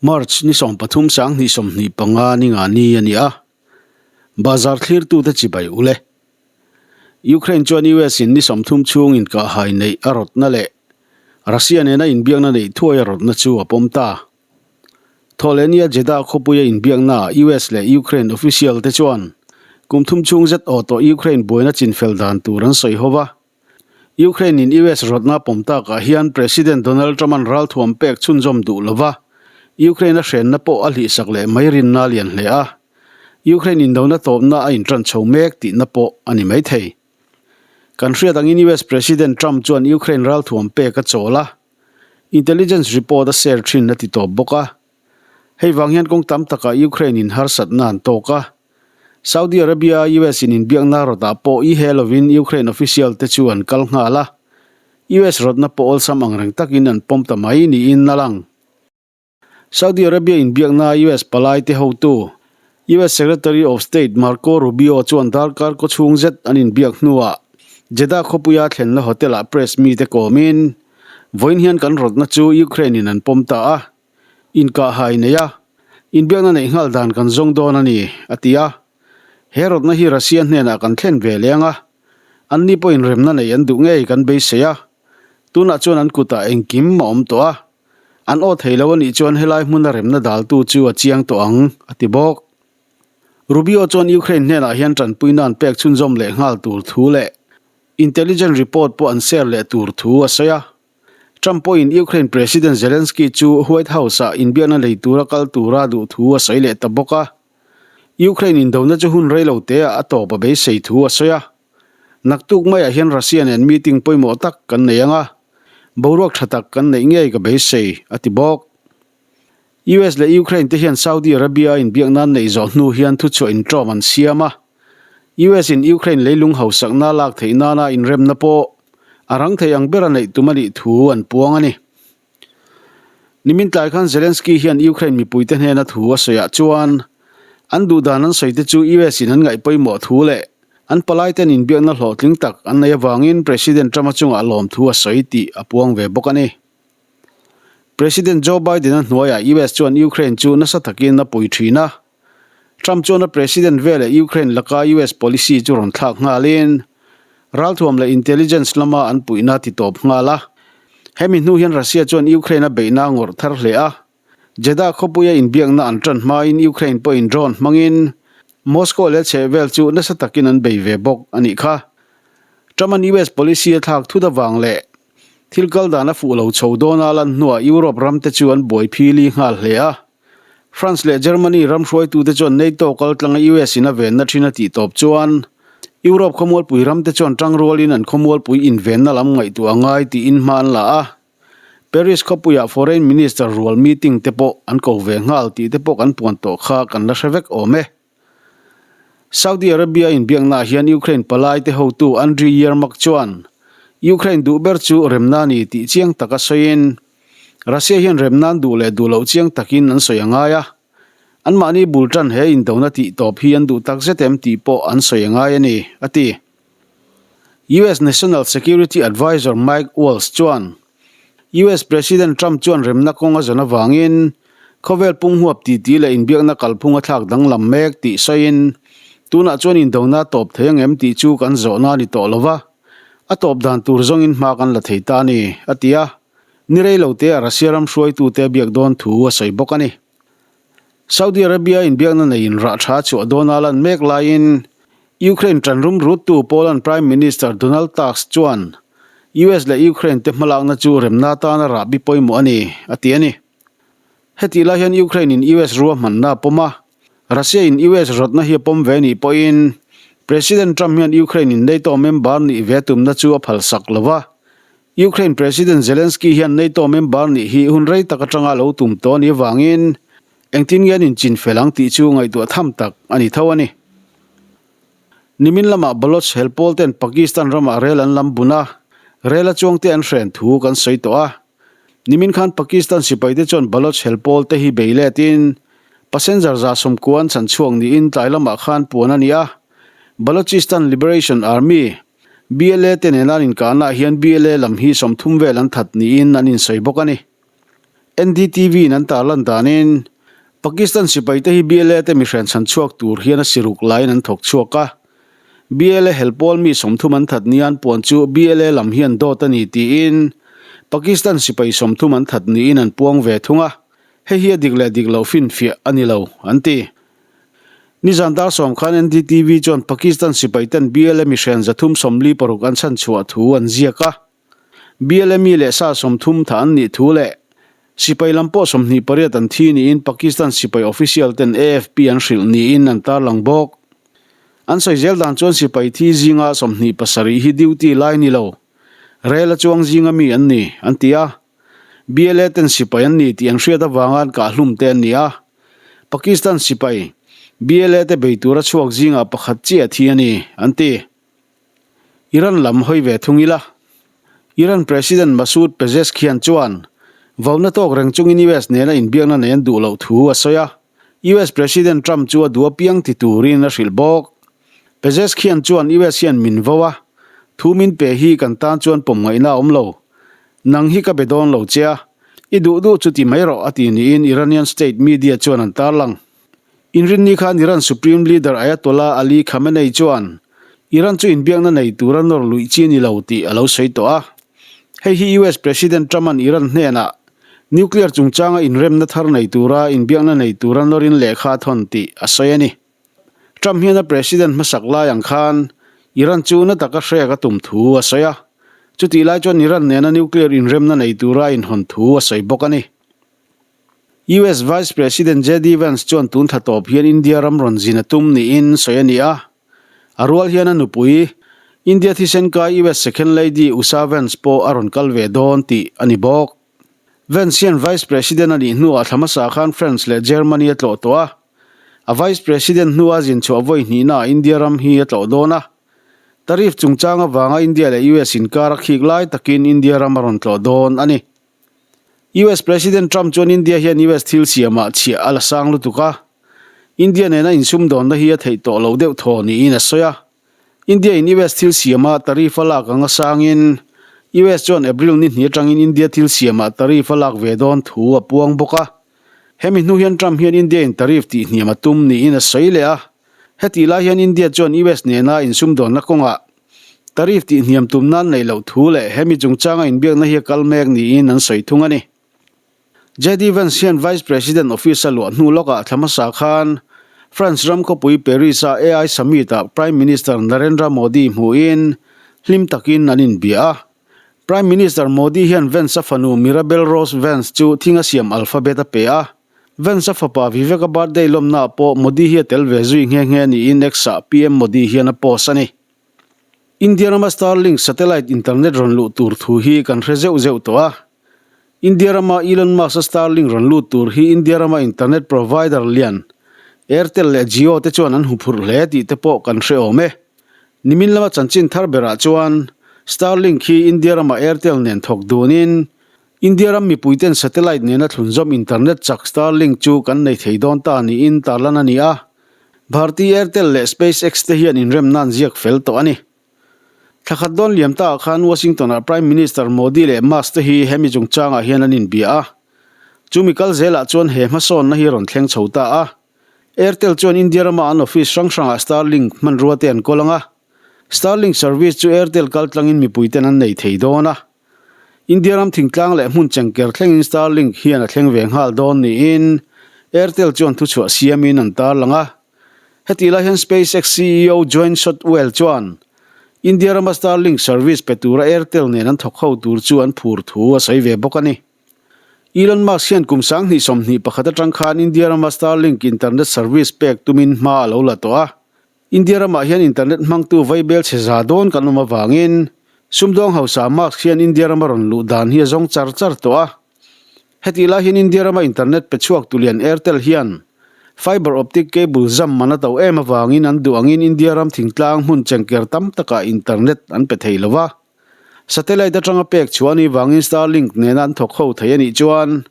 March ni 13 2025 ni nga ni a ni a, bazar thlirtute chibai u le. Ukraine chuan US in ni 30 chhung inkahhai neih a rawtna leh Russia nena inbiakna neih thuai a rawtna chu a pawm ta. Thawhlehnia Jeddah khawpuia inbiaknaah US leh Ukraine official te chuan kum thum chhung zet aw tawh Ukraine buaina chinfel dan tur an sawi ho va. Ukraine in US rawtna pawm takah hian President Donald Trump-a'n ralthuam pek chhunzawm duh lova Ukraine a hrenna pawh a hlihsak leh mai rinna a lian hle a. Ukraine indona tawpna a intan chho mek tihna pawh a ni maithei. Kan hriat angin US President Trump chuan Ukraine ralthuam pek a chawl a, intelligence report a share thin a ti tawp bawk a. Hei vang hian kawng tam takah Ukraine in harsatna an tawk a. Saudi Arabia US in inbiakna rawtah pawh i he lovin Ukraine official te chu an kal nghal a, US rawtna pawh awlsam angreng takin an pawm ta mai niin a lang. Saudi Arabia inbiakna US palai te hotu, US Secretary of State Marco Rubio chuan darkar kawchhung zet an inbiak hnuah Jeddah khawpuia thlenna hotel-ah press mite kawmin, Vawiin hian kan rawtna chu Ukraine in an pawm ta a, inkahhai nei a, inbiakna neih nghal dan kan zawng dawn a ni, a ti a. He rawtna hi Russia hnenah kan thlen ve leng a, anni pawhin remna neih an duh ngei kan beisei a, tunah chuan an kutah engkim a awm tawh a. An aw thei lo a nih chuan helai hmuna remna daltu chu a chiang tawh ang, a ti bawk. Rubio chuan Ukraine hnenah hian tanpuina an pek chhunzawm leh nghal tur thu leh intelligence report pawh an share leh tur thu a sawi a. Trump pawhin Ukraine President Zelensky chu White House-ah inbiakna nei tura kal tura duh thu a sawi leh ta bawk a. Ukraine indona chu hun rei lo teah a tawp a beisei thu a sawi a. Naktuk maiah hian Russia nen meeting pawimawh tak kan nei ang a, boruak tha tak kan neih ngei ka beisei, a ti bawk. US leh Ukraine te hian Saudi Arabia a inbiak nan neih zawh hnu hian thuchhuah inṭawm an siam a. US in Ukraine leilung hausakna lak theih nana inremna pawh a rang thei ang bera neih tum a nih thu an puang a ni. Nimin tlai khan Zelensky hian Ukraine mipuite hnena thu a sawiah chuan an duhdan an sawite chu US in an ngaih pawimawh thu leh an palaiten inbiakna hlawhtling tak an nei avangin President Trump-a chungah lawmthu a sawi tih a puang ve bawk a ni. President Joe Biden-a hnuaiah US chuan Ukraine chu nasa takin a pui thin a. Trump chuan a president veleh Ukraine laka US policy chu rawn thlak nghalin ralthuam leh intelligence lama an puihna ti tawp nghal a. Hemi hnu hian Russia chuan Ukraine a beihna a ngawrh thar hle a. Jeddah khawpuia inbiakna an tan hmain Ukraine pawhin drone hmangin Moscow leh chhehvel chu nasa takin an bei ve bawk a nih kha. Trump-a'n US policy a thlak thut avang leh thil kal dan a fuh lo chho dawn a lan hnuah Europe ramte chu an buai phili nghal hle a. France leh Germany ram hruaitute chuan NATO kal tlanga US in a venna thin a tih tawp chuan Europe khawmualpui ramte chuan tangrualin an khawmualpui invenna lam ngaihtuah a ngai tiin hma an la a. Paris khawpuiah Foreign Minister rual meeting te pawh an ko ve nghal tih te pawh kan puan tawh kha kan la hre vek awm e. Saudi Arabia inbiaknaah hian Ukraine palaite hotu Andriy Yermak chuan Ukraine duh ber chu remna a ni tih chiang taka sawiin Russia hian rem nan duh leh duh loh chiang takin an sawi a ngai a, anmahni bul tan he indona tih tawp hi an duh tak zet em tih pawh an sawi a ngai a ni, a ti. US National Security Advisor Mike Waltz chuan US President Trump chuan remna kawng a zawn avangin khawvel punghuap titi leh inbiakna kalphung a thlak danglam mek tih sawiin, Tunah chuan indona tawp thei ang em tih chu kan zawhna a ni tawh lo va, a tawp dan tur zawngin hma kan la thei ta a ni, a ti a. Ni rei lo te a Russia ram hruaitute a biak dawn thu a sawi bawk a ni. Saudi Arabia inbiakna neiin rah tha chhuah dawn a lan mek laiin Ukraine tan rum ruttu Poland Prime Minister Donald Tusk chuan US leh Ukraine te hmalakna chu remna atana rahbi pawimawh a ni, a ti a ni. Hetih lai hian Ukraine in US ruahmanna a pawm a, Russia in US rawtna hi a pawm ve nih pawhin President Trump hian Ukraine in NATO member nih ve tumna chu a phalsak lo va, Ukraine President Zelensky hian NATO member nih hi hun rei tak atanga lo tum tawh a nih avangin engtin nge an inchin fel ang tih chu ngaihtuah tham tak a ni tho a ni. Nimin lamah Baloch helpawl ten Pakistan ramah rel an lam bun a, rel a chuangte an hren thu kan sawi tawh a. Nimin khan Pakistan sipaite chuan Baloch helpawl te hi bei letin passenger 190 an chhan chhuak niin tlai lamah khan puan a ni a. Balochistan Liberation Army, BLA te nena an inkahnaah hian BLA lam hi 30 vel an that niin an insawi bawk a ni. NDTV in an tarlan danin Pakistan sipaite hi BLA te mihren chhan chhuak tur hian a siruk laiin an thawk chhuak a. BLA helpawl mi 30 an that nia an puan chu BLA lam hian dawt a ni tiin Pakistan sipai 30 an that niin an puang ve thung a, hei hi a dik leh dik loh finfiah a ni lo, an ti. Nizan dar sawm khan NDTV chuan Pakistan sipai ten BLA mihren 346 an chhan chhuah thu an ziak a. BLA mi leh sa 30 tha an nih thu leh sipai lam pawh 28 an thi niin Pakistan sipai official ten AFP an hrilh niin an tarlang bawk. An sawi zel dan chuan sipai thi zinga 27 hi duty lai ni lo, rel a chuang zinga mi an ni, an ti a. BLA ten sipai an ni tih an hriat avanga an kahhlum te an ni a. Pakistan sipai, BLA te bei tura chhuak zingah pakhat chiah thi a ni, an ti. Iran lam hawi ve thung ila. Iran President Masoud Pezeshkian chuan vauna tawk reng chungin US nena inbiakna nei an duh loh thu a sawi a. US President Trump chu a duh apiang ti turin a hrilh bawk. Pezeshkian chuan US hian min vo a, thu min pe hi kan tan chuan pawm ngaihna a awm lo. Nang hi ka be dawn lo che a, i duh duh chu ti mai rawh a ti niin Iranian state media chuan an tarlang. Inrinni khan Iran Supreme Leader Ayatollah Ali Khamenei chuan Iran chu inbiakna nei tura nawr luih chi a ni lo tih a lo sawi tawh a. Hei hi US President Trump-a'n Iran hnenah nuclear chungchanga inremna thar nei tura inbiakna nei tura nawrin lehkha a thawn tih a sawi a ni. Trump hian a President hmasak lai ang khan Iran chu na taka hrek a tum thu a sawi a. Chutih lai chuan Iran nena nuclear inremna nei tura inhawn thu a sawi bawk a ni. US Vice President JD Vance chuan tun thla tawp hian India ram rawn zin a tum niin sawi a ni a. A rual hian a nupui, India thisen kai US Second Lady Usha Vance pawh a rawn kal ve dawn tih a ni bawk. Vance hian Vice President a nih hnuah thla hmasa khan France leh Germany a tlawh tawh a. A Vice President hnua zin chhuah vawi hnihnaah India ram hi a tlawh dawn a. Tariff chungchang avanga India leh US inkar a khik lai takin India ram a rawn tlawh dawn a ni. US President Trump chuan India hian US thil siamah chhiah a la sang lutuk a, India nena insumdawnna hi a theih tawh loh deuh thaw niin a sawi a. India in US thil siamah tariff a lak anga sangin US chuan April ni hnih atangin India thil siamah tariff a lak ve dawn thu a puang bawk a. Hemi hnu hian Trump hian India in tariff tihhniam a tum niin a sawi leh a. Hetih lai hian India chuan US nena insumdawnna kawngah Tariff tihhniam tum nan neih loh thu leh hemi chungchanga inbiakna hi a kal mek niin an sawi thung a ni. JD Vance hian Vice President office a luah hnu lawkah thla hmasa khan France ram khawpui Paris-a AI Summit-ah Prime Minister Narendra Modi hmuhin hlim takin an inbia a. Prime Minister Modi hian Vance-a fanu Mirabel Rose Vance chu thinga siam alphabet a pe a. Vance-a fapa Vivek-a birthday lawmnaah pawh Modi hi a tel ve zui nghe nghe niin X-ah PM Modi hian a post a ni. India rama Starlink satellite internet rawn luh tur thu hi kan hre zeuh zeuh tawh a. India rama Elon Musk-a Starlink rawn lut tur hi India rama internet provider lian Airtel leh Jio te chuan an huphurh hle tih te pawh kan hre awm e. Nimin lama chanchin thar berah chuan Starlink hi India rama Airtel nen thawk dunin India ram mipuiten satellite nena thlunzawm internet chak Starlink chu kan nei thei dawn ta niin tarlan a ni a. Bharti Airtel leh SpaceX te hian inremna an ziak fel tawh a ni. Thla khat dawn liam taah khan Washington-ah Prime Minister Modi leh Musk te hi hemi chungchangah hian an inbia a. Chumi kal zelah chuan he hmasawnna hi rawn thleng chho ta a. Airtel chuan India rama an office hrang hrangah Starlink hmanrua te an kawl ang a. Starlink service chu Airtel kaltlangin mipuiten an nei thei dawn a. India ram thingtlang leh hmun chengker thlengin Starlink hian a thleng ve nghal dawn niin Airtel chuan thuchhuah siamin an tarlang a. Hetih lai hian SpaceX ceo Gwynne Shotwell chuan India rama Starlink service pe tura Airtel nen an thawk ho tur chu an phur thu a sawi ve bawk a ni. Elon Musk hian kum 2021 atang khan India rama Starlink internet service pek tumin hma a lo la tawh a. India ramah hian internet hmangtu vaibel chhe za dawn kan awm avangin sumdawng hausa Musk hian India rama rawn luh dan hi a zawng char char tawh a. Hetih lai hian India rama internet pe chhuak tulian Airtel hian fiber optic cable zam man a to em avangin an duh angin India ram thingtlang hmun chengker tam takah internet an pe thei lo va. Satellite atanga pek chhuah a nih vangin Starlink nena an thawk ho thei a nih chuan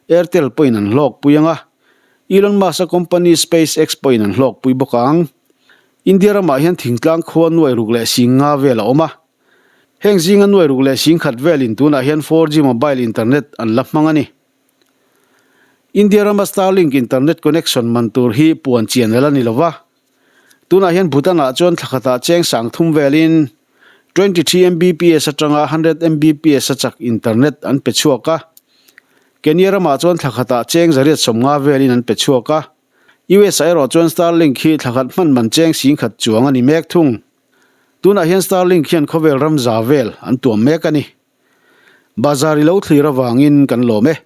Airtel pawhin an hlawkpui ang a. Elon Musk-a company SpaceX pawhin an hlawkpui bawk ang. India ramah hian thingtlang khua nuai ruk leh sing nga vel a awm a. Heng zinga nuai ruk leh sing khat velin tunah hian 4G mobile internet an la hmang a ni. India rama Starlink internet connection man tur hi puan chian el a ni lo va. Tunah hian Bhutan-ah chuan thla khatah cheng 3000 velin 23 Mbps atanga 100 Mbps a chak internet an pe chhuak a. Kenya ramah chuan thla khatah cheng 150 velin an pe chhuak a. US-ah erawh chuan Starlink hi thla khat hman man cheng 10,000 chuang a ni mek thung. Tunah hian Starlink hian khawvel ram za vel an tuam mek a ni. Bazar i lo thlir avangin kan lawm e.